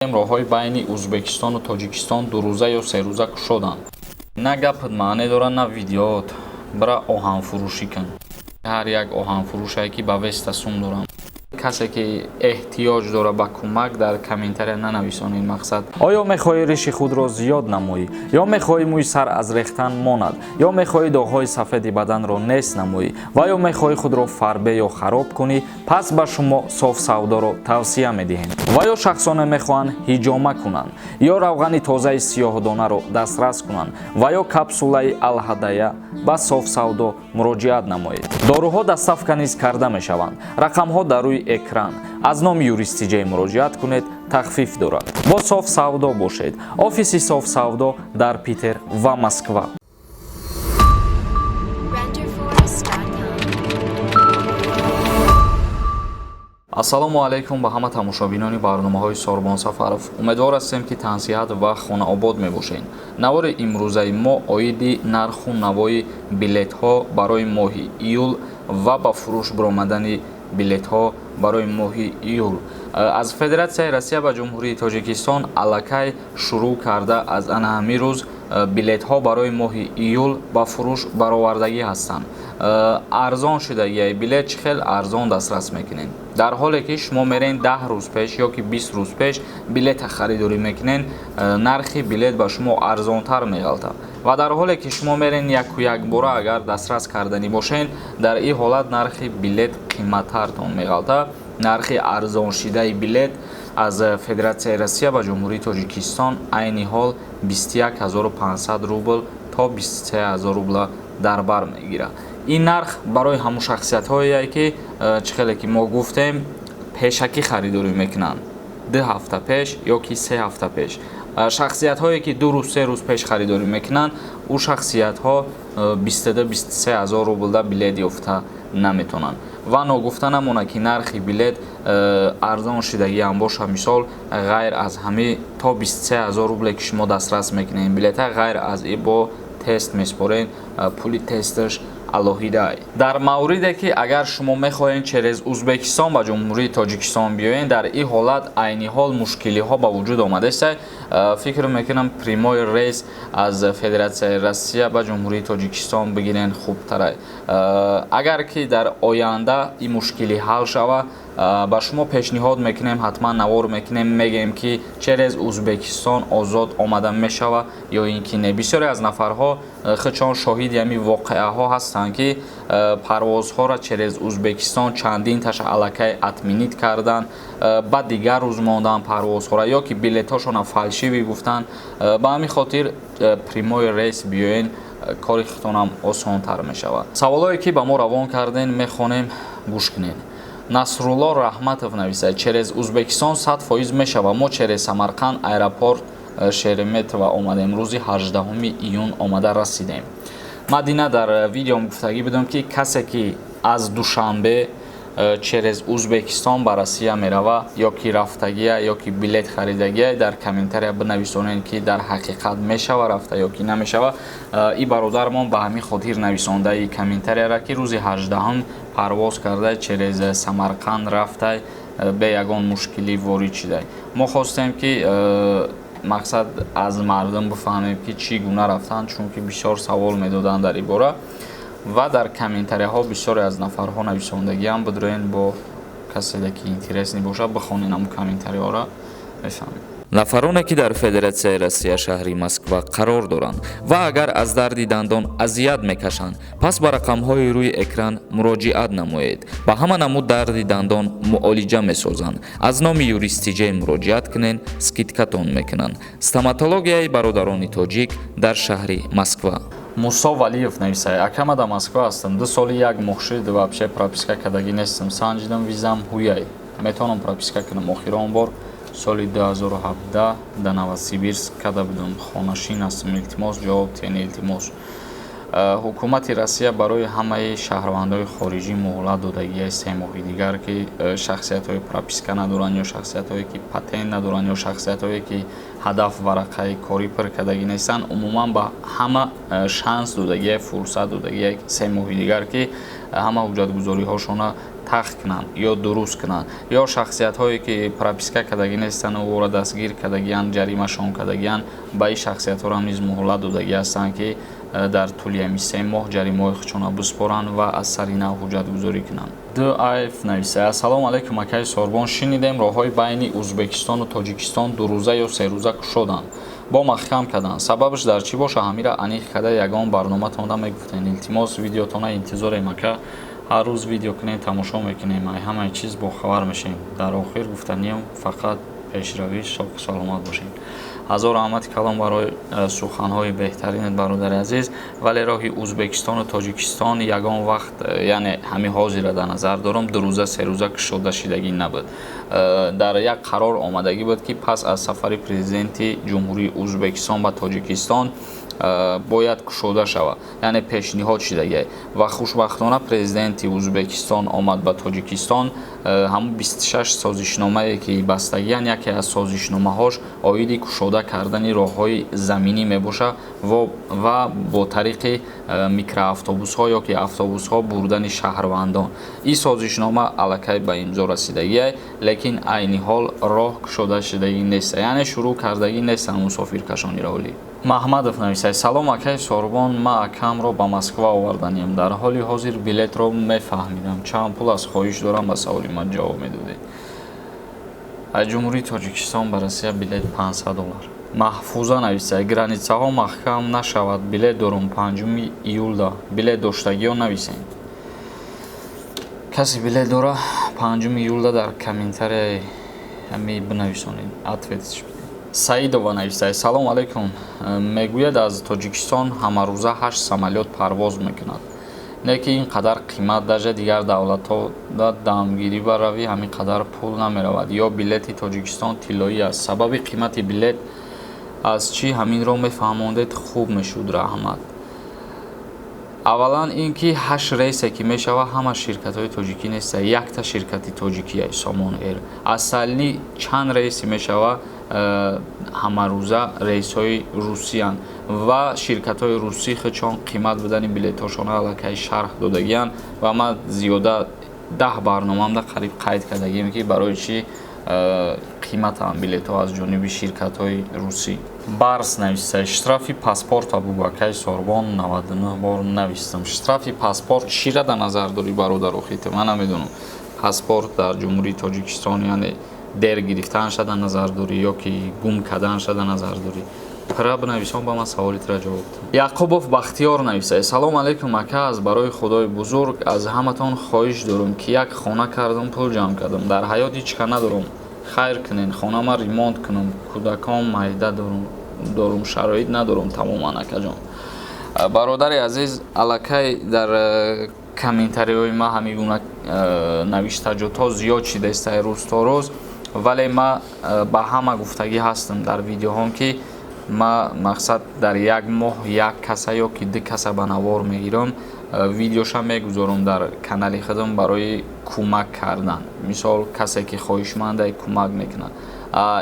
Роҳҳои байни Ӯзбекистону Тоҷикистон дурӯза ё серӯза кушоданд. На гапат маъне дорад, на видеоот. Бира, оҳанфурӯшӣ кун. Ҳар як оҳанфурӯшае, ки ба Веста сум дорам. Касе ки эҳтиёҷ дорад ба кӯмак, дар комментария нанависонед. Мақсад, оё мехоҳӣ риши худро зиёд намоӣ, ё мехоҳӣ мӯи сар аз рехтан монад, ё мехоҳӣ доғҳои сафеди баданро нест намоӣ ва ё мехоҳӣ худро фарбе ё хароб кунӣ, пас ба шумо Соф Савдоро тавсия медиҳем. Ва ё шахсоне мехоҳанд ҳиҷома кунанд, ё равғани тозаи сиёҳдонаро дастрас кунанд, ва ё капсулаи Алҳадая, ба Соф Савдо муроҷиат намоед. Доруҳо доставка низ карда мешаванд. Рақамҳо дар рӯи экран. Аз номи Юристиҷей муроҷиат кунед, тахфиф дорад. Бо Соф Савдо бошед. Офиси Соф Савдо дар Питер ва Москва. Renderforest.com. Ассалому алайкум ба ҳама тамошобинони барномаҳои Сорбон Сафаров. Умедвор ҳастем, ки тансиҳат ва хонаобод мебошед. Навори имрӯзаи мо оиди нарху навои билетҳо барои моҳи июл ва ба фурӯш баромадани билетҳо барои моҳи июл аз Федератсияи Россия ба Ҷумҳурии Тоҷикистон. Аллакай шурӯъ карда, аз ана ҳамин рӯз билетҳо барои моҳи июл ба фурӯш баровардагӣ ҳастанд. Арзон шудагиай билет, чӣ хел арзон дастрас мекунед? Дар ҳоле ки шумо мерен, 10 рӯз пеш ё ки 20 рӯз пеш билета харидорӣ мекунед, нархи билет ба шумо арзонтар меғалтад, ва дар ҳоле ки шумо мерен, яку якбора агар дастрас карданӣ бошед, дар ин ҳолат нархи билет қиматтартон меғалтад. Нархи арзоншидаи билет аз Федератсияи Россия ба Ҷумҳурии Тоҷикистон айни ҳол 21 500 рубл то 23 000 рубла дар бар мегирад. Ин нарх барои ҳамун шахсиятҳое, ки чӣ хеле ки мо гуфтем, пешакӣ харидорӣ мекунанд, 2 ҳафта пеш ё ки 3 ҳафта пеш. Шахсиятҳое ки 2 рӯз, 3 рӯз пеш харидорӣ мекунанд, ӯ шахсиятҳо 22-23 ҳазор рублда билет ёфта наметавонанд. Ва ногуфта намонад, ки нархи билет арзон шудагиам боша, мисол, ғайр аз ҳамин то 23 ҳазор рубле, ки шумо дастрас мекунед билета, ғайр аз и бо тест меспоред, пули тесташ алоҳида. Дар мавриде ки агар шумо мехоҳед через Узбекистон ба Ҷумҳурии Тоҷикистон биёед, дар ин ҳолат айни ҳол мушкилиҳо ба вуҷуд омадааст. Фикр мекунам, прямой рейс аз Федератсияи Россия ба Ҷумҳурии Тоҷикистон бигирен хубтара. Агар ки дар оянда ин мушкилӣ ҳал шава, ба шумо пешниҳод мекунем, ҳатман навор мекунем, мегӯем, ки через Узбекистон озод омада мешава ё ин ки не. Бисёре аз нафарҳо худшон шоҳиди ҳамин воқеаҳо ҳастанд, ки парвозҳоро через Узбекистон чандин таша аллакай отменить карданд, ба дигар рӯз монданд парвозҳоро ё ки билетҳошона фальшивый гуфтанд. Ба ҳамин хотир прямой рейс биёен, кори худтонам осонтар мешавад. Саволое ки ба мо равон карден, мехонем, гӯш кунед. Насрулло Раҳматов нависад: «Через Узбекистон 100% мешавад. Мо через Самарқанд, аэропорт Шереметьево омадем, рӯзи 18 июн омада расидем». Ман дина дар видеом гуфтагӣ будам, ки касе ки аз Душанбе через Узбекистон ба Россия мерава, ё ки рафтагия, ё ки билет харидагия, дар комментария бинависонед, ки дар ҳақиқат мешава рафта ё ки намешава. И бародармон ба ҳамин хотир нависондаи комментарияра, ки рӯзи 18 парвоз карда, через Самарқанд рафта, бе ягон мушкилӣ ворид шуда. Мо хостем, ки мақсад аз мардум бифаҳмем, ки чӣ гуна рафтанд, чунки бисёр савол медоданд дар ин бора ва дар комментарияҳо бисёре аз нафарҳо нависондагиам. Бидроен, бо каседе ки интересный бошад, бихонен ҳамун комментариҳоро, мефаҳмед. Нафароне ки дар Федератсияи Россия, шаҳри Москва қарор доранд ва агар аз дарди дандон азият мекашанд, пас ба рақамҳои рӯи экран муроҷиат намоед. Ба ҳама намуд дарди дандон муолиҷа месозанд. Аз номи Юристиҷей муроҷиат кунед, скидкатон мекунанд. Стоматологияи бародарони тоҷик дар шаҳри Москва. Мусо Валиев нависад: «Ака, ма дар Москва ҳастам, 2 соли 1 моҳ шуд, вообще прописка кардагӣ нестам. Санҷидам, визам ҳуяй, метавонам прописка кунам? Охирон бор соли 2017 дар Новосибирск карда будам. Хонашин ҳастам. Илтимос, ҷавоб тиҳен, илтимос». Ҳукумати Россия барои ҳамаи шаҳрвандои хориҷӣ муҳлат додагиаи 3 моҳи дигар, ки шахсиятҳои прописка надоранд, ё шахсиятҳое ки патент надоранд, ё шахсиятҳое ки ҳадаф варақаи корӣ пур кардагӣ нестанд. Умуман, ба ҳама шанс додагия, фурсат додагия 3 моҳи дигар, ки ҳама ҳуҷҷатгузориҳошона тахт кунанд ё дуруст кунанд, ё шахсиятҳое ки прописка кардагӣ нестанд, ӯро дастгир кардагиянд, ҷаримашон кардагиянд, ба ин шахсиятҳоро низ муҳлат додагӣ ҳастанд, ки дар тӯли ҳамин 3 моҳ ҷаримаҳои худшонро биспоранд ва аз сари нав ҳуҷҷатгузорӣ кунанд. Дуайф нависа: «Ассалому алайкум, акаи Сорбон. Шинидем, роҳҳои байни Ӯзбекистону Тоҷикистон 2 рӯза ё 3 рӯза кушоданд, бо маҳкам карданд. Сабабаш дар чӣ боша? Ҳамира аниқ карда ягон барноматонда мегуфтен, илтимос. Видеотона интизорем, ака. Ҳар рӯз видео кунем, тамошо мекунем, ай ҳамаи чиз бохабар мешем. Дар охир гуфтаниям фақат пешравӣ, соҳу саломат бошед.» Ҳазор раҳмати калон барои суханҳои беҳтаринат, бародари азиз. Вале роҳи Ӯзбекистону Тоҷикистон ягон вақт, яъне ҳамин ҳозира дар назар дорам, 2 рӯза, 3 рӯза кушода шидагӣ набуд. Дар як қарор омадагӣ буд, ки пас аз сафари президенти Ҷумҳурии Ӯзбекистон ба Тоҷикистон бояд кушода шавад, яъне пешниҳод шидагӣ. Ва хушбахтона президенти Ӯзбекистон омад ба Тоҷикистон. Ҳамун 26 созишномае ки бастагиянд, яке аз созишномаҳош оиди кушода кардани роҳҳои заминӣ мебошад ва бо тариқи микроавтобусҳо ё ки автобусҳо бурдани шаҳрвандон. Ин созишнома аллакай ба имзо расидагиа, лекин айни ҳол роҳ кушода шудагӣ нест, яъне шурӯъ кардагӣ нестанд мусофиркашониро. Олӣ Маҳмадов нависад: «Салом, акаи Сорбон. Ман акамро ба Москва оварданиям. Дар ҳоли ҳозир билетро мефаҳмидам, чанд пул аст? Хоҳиш дорам, ба саволи ман ҷавоб медодед.» Аз Ҷумҳурии Тоҷикистон ба Россия билет 500 доллар. Маҳфуза нависад: «Границаҳо маҳкам нашавад, билет дорум 5 июлда. Билет доштагиё нависем. Касе билет дора, 5 июлда дар комментарияи ҳами бинависонед, ответиш.» Саидова нависад: «Салом алайкум. Мегӯяд, аз Тоҷикистон ҳамарӯза ҳашт самолёт парвоз мекунад, не ки ин қадар қимат? Даже дигар давлатҳода дамгирӣ баравӣ, ҳамин қадар пул намеравад. Ё билети Тоҷикистон тиллоӣ аст? Сабаби қимати билет аз чӣ? Ҳаминро мефаҳмондед, хуб мешуд, раҳмат.» Аввалан, ин ки ҳашт рейсе ки мешавад, ҳама ширкатҳои тоҷикӣ неста, якта ширкати тоҷикия, Сомон Эйр. Асални чанд рейсе мешава, ҳамарӯза рейсҳои русиянд ва ширкатҳои русӣ худшон қимат будани билетҳошонро аллакай шарҳ додагиянд. Ва ман зиёда 10 барномаамда қариб қайд кардагием, ки барои чӣ қиматанд билетҳо аз ҷониби ширкатҳои русӣ. Барс нависта: «Штрафи паспорта бугу, акаи Сорбон, 99 бор навистам.» Штрафи паспорт чира дар назар дорӣ, бародар? Охита ман намедонам, паспорт дар Ҷумҳурии Тоҷикистон, яъне дер гирифтанша дар назар дорӣ ё ки гум карданша дар назар дорӣ? Пира бинависон, ба ман саволитра ҷавоб дам. Яқубов Бахтиёр нависад: «Салом алейкум, ака. Аз барои Худои бузург аз ҳаматон хоҳиш дорам, ки як хона кардам, пул ҷамъ кардам, дар ҳаёт ҳеҷ ка надорам. Хайр кунен, хонама ремонт кунам, кӯдакон майда дорум, шароит надорам тамоман, акаҷон.» Бародари азиз, аллакай дар комментариҳои ма ҳамин гуна навиштаҷотҳо зиёд шидаистаи рӯз то рӯз, вале ма ба ҳама гуфтагӣ ҳастам дар видеоҳом, ки ма мақсад дар як моҳ як каса ё ки ду каса ба навор мегирам, видеоша мегузорам дар канали худам барои кӯмак кардан. Мисол, касе ки хоҳишманда, кӯмак мекунад.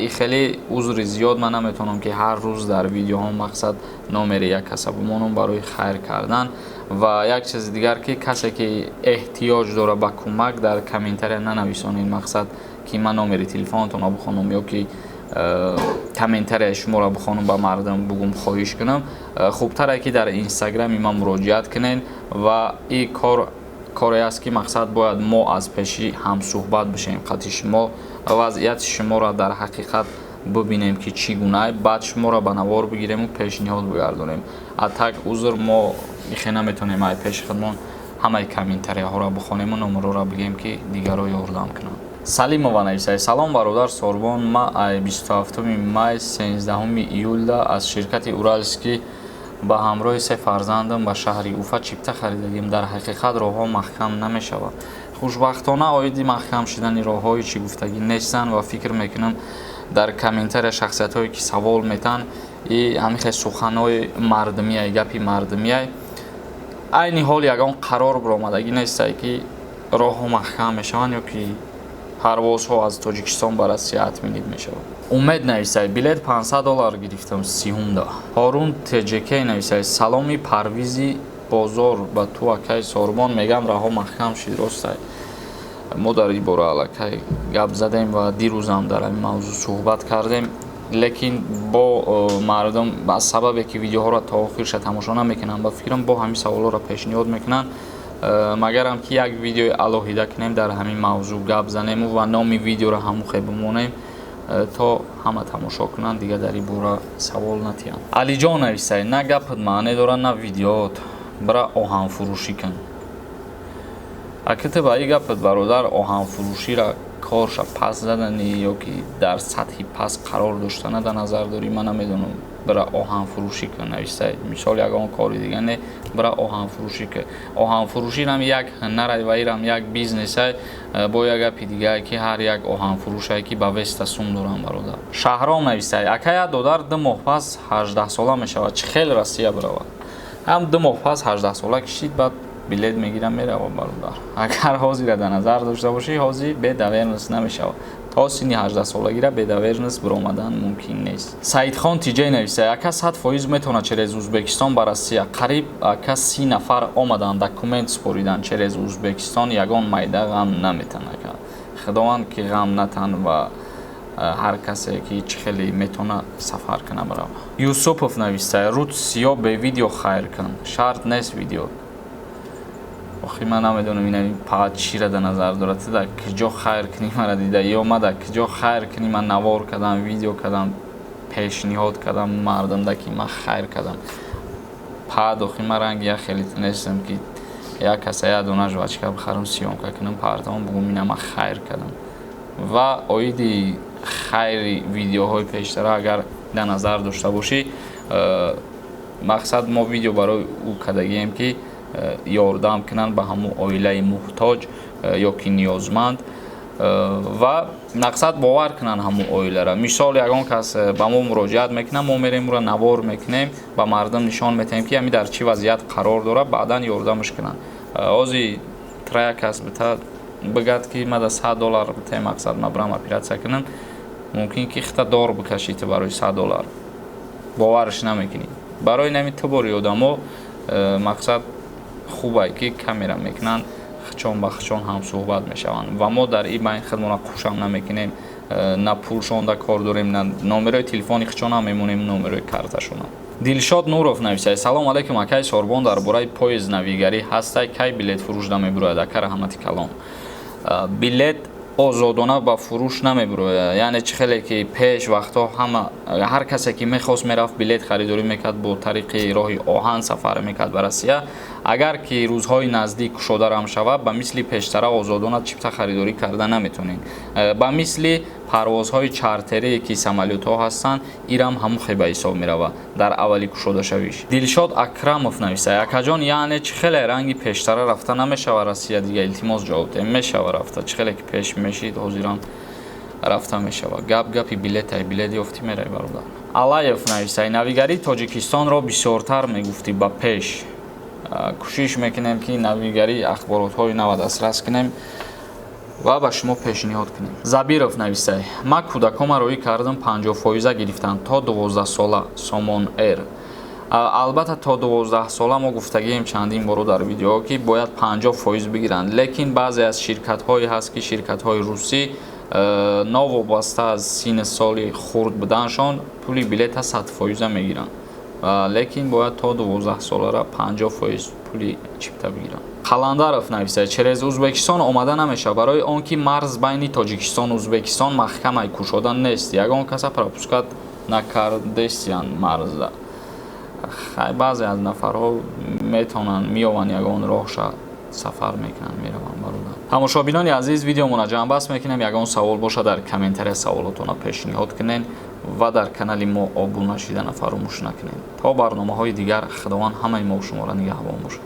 И хеле узри зиёд ман наметавонам, ки ҳар рӯз дар видеоҳо мақсад номери як каса бимонам барои хайр кардан. Ва як чизи дигар, ки касе ки эҳтиёҷ дорад ба кӯмак, дар комментария нанависонед, мақсад ки ман номери телефонатонро бихонам ё ки комментарияи шуморо бихонам, ба мардум бугум, хоҳиш кунам. Хубтаре ки дар инстаграми ман муроҷиат кунед. Ва ин кор коре аст, ки мақсад бояд мо аз пешӣ ҳамсӯҳбат бишем қати шумо, вазъияти шуморо дар ҳақиқат бибинем, ки чӣ гуна, баъд шуморо ба навор бигирему пешниҳод бигардонем. А так, узр, мо ихе наметавонем ай пеши худмон ҳамаи комментарияҳоро бихонему номерҳоро бигем, ки дигарро ёрдам кунанд. Салимова нависад: «Салом, бародар Сорбон. Ма ай 27 май 13 июлда аз ширкати Уральский ба ҳамроҳи се фарзандам ба шаҳри Уфа чипта харидагим. Дар ҳақиқат роҳҳо маҳкам намешавад?» Хушбахтона, оиди маҳкам шудани роҳҳои чӣ гуфтагӣ нестанд ва фикр мекунам, дар комментария шахсиятҳое ки савол метаҳанд, и ҳамин хел суханҳои мардумияй, гапи мардумияй. Айни ҳол ягон қарор баромадагӣ нестае, ки роҳҳо маҳкам мешаванд ё ки парвозҳо аз Тоҷикистон ба Россия отменить мешавад. Умед нависад: «Билет 500 доллар гирифтам сиҳумда.» Ҳорун ТЖК нависад: «Саломи парвизи бозор ба ту, акаи Сорбон. Мегам, раҳо маҳкам шид, ростай?» Мо дар ин бора аллакай гап задем ва дирӯзам дар ҳамин мавзӯъ суҳбат кардем, лекин бо мардум аз сабабе ки видеоҳоро то охирша тамошо намекунанд, ба фикрам, бо ҳамин саволҳоро пешниҳод мекунанд. Магарам ки як видеои алоҳида кунем, дар ҳамин мавзӯъ гап занему ва номи видеоро ҳамухе бимонем, то ҳама тамошо кунанд, дигар дар ин бора савол натиҳанд. Алиҷон нависай: на гапат маъне дорад, на видеоот, бира оҳанфурӯшӣ кун. Аки ту ба ин гапат, бародар, оҳанфурӯширо корша пас задани ё ки дар сатҳи паст қарор доштана дар назар дорӣ, ман намедонам. Бира оҳанфурӯшӣ кун нависай, мисол, ягон кори дига не, бира оҳанфурӯшӣ кун. Оҳанфурӯширам як ҳунарай ва ирам як бизнесай. Бо як гапи дигае ки ҳар як оҳанфурӯшае ки ба веста сум дорам, бародар. Шаҳром нависай: ака, як додар 2 моҳ пас 18сола мешавад, чӣ хел Россия биравад? Ҳам 2 моҳ пас 18сола кишид, баъд билет мегирам, мерава, бародар. Агар ҳозира дар назар дошта бошӣ, ҳозир бе доверенность намешавад. То синни 18солагира бе доверенность биромадан мумкин нест. Саидхон Тиҷай нависай: ака, 100% метавонад через Узбекистон ба Россия? Қариб, ака, 30 нафар омаданд, документ супоридан через Узбекистон. Ягон майда ғам наметан, ака. Худованд ки ғам натан ва ҳар касе ки чӣ хеле метавона сафар кунад, барава. Юсупов нависай: рӯд сиёҳ, бе видео хайр кун, шарт нест видео. Охи, ман намедонам, ина па чира дар назар дорад. Ту дар куҷо хайр кунӣ мара дида ё ма дар куҷо хайр кунӣ? Ман навор кардам, видео кардам, пешниҳод кардам мардумда, ки ман хайр кардам. Пад, охи, ман ранги як хеле нестам, ки як каса як дона жвачка бихарам, съёмка кунам, партавам, бугум: ина ман хайр кардам. Ва оиди хайри видеоҳои пештара агар дар назар дошта бошӣ, мақсад, мо видео барои ӯ кардагием, ки ёрдам кунанд ба ҳамун оилаи муҳтоҷ ё ки ниёзманд ва мақсад бовар кунанд ҳамун оилара. Мисол, ягон кас ба мо муроҷиат мекунад, мо мерем, ӯро навор мекунем, ба мардум нишон метаҳем, ки ҳамин дар чӣ вазъият қарор дорад, баъдан ёрдамаш кунанд. Ҳози тра як кас бита бигӯяд, ки ма да 100 доллар битаи, мақсад, ма бирам оператсия кунам, мумкин ки хита дор бикашӣ ту барои 100 доллар, бовараш намекунӣ. Барои нами ту бори одамо, мақсад, хубае ки камера мекунанд, хичон ба хичон ҳамсӯҳбат мешаванд ва мо дар ин байн худмона қушам намекунем, на пулшонда кор дорем, на номерои телефони хичонам мемонем, номерои карташонам. Дилшод Нуров нависад: салом алейкум, акай Сорбон, дар бораи поезд навигарӣ ҳастай? Кай билет фурӯш намебурояд, ака? Раҳмати калон. Билет озодона ба фурӯш намебурояд, яъне чӣ хеле ки пеш вақтҳо ҳама, ҳар касе ки мехост, мерафт, билет харидорӣ мекард, бо тариқи роҳи оҳан сафар мекард ба Россия. Агар ки рӯзҳои наздик кушодарам шавад, ба мисли пештара озодона чипта харидорӣ карда наметонед. Ба мисли парвозҳои чартерие ки самолётҳо ҳастанд, ирам ҳамун хел ба ҳисоб меравад дар аввали кушодашавиш. Дилшод Акрамов нависад: акаҷон, яъне чӣ хеле ранги пештара рафта намешава Россия дига? Илтимос, ҷавоб диҳем. Мешава рафта, чӣ хеле ки пеш мешид, ҳозирам рафта мешава. Гап гапи билетай, билет ёфтӣ, меравӣ, бародар. Алаев нависад: навигарии Тоҷикистонро бисёртар мегуфтӣ ба пеш. Кӯшиш мекунем, ки навигарии ахборотҳои нава дастрас кунем ва ба шумо пешниҳод кунем. Забиров нависай: ман кӯдакома роӣ кардам, 50 фоиза гирифтанд то 12 сола Сомон Эйр. Албатта, то 12 сола мо гуфтагием чандин боро дар видеоҳо, ки бояд 50% бигиранд, лекин баъзе аз ширкатҳое ҳаст, ки ширкатҳои русӣ, новобаста аз синни соли хурд буданашон, пули билета 100 фоиза мегиранд, лекин бояд то 12 солара 50% пули чипта бигиранд. Қаландаров нависад: через Узбекистон омада намешавад, барои он ки марз байни Тоҷикистону Узбекистон маҳкамай, кушода нест, ягон каса пропускать накардестиянд марзда. Хай, баъзе аз нафарҳо метавонанд, меёванд, ягон роҳша сафар мекунанд, мераванд, бародар. Тамошобинони азиз, видеомона ҷамъбаст мекунем. Ягон савол бошад, дар комментария саволотонро пешниҳод кунед ва дар канали мо обуна шидана фаромӯш накунед. То барномаҳои дигар, Худованд ҳамаи мо шуморо нигаҳбон бошад.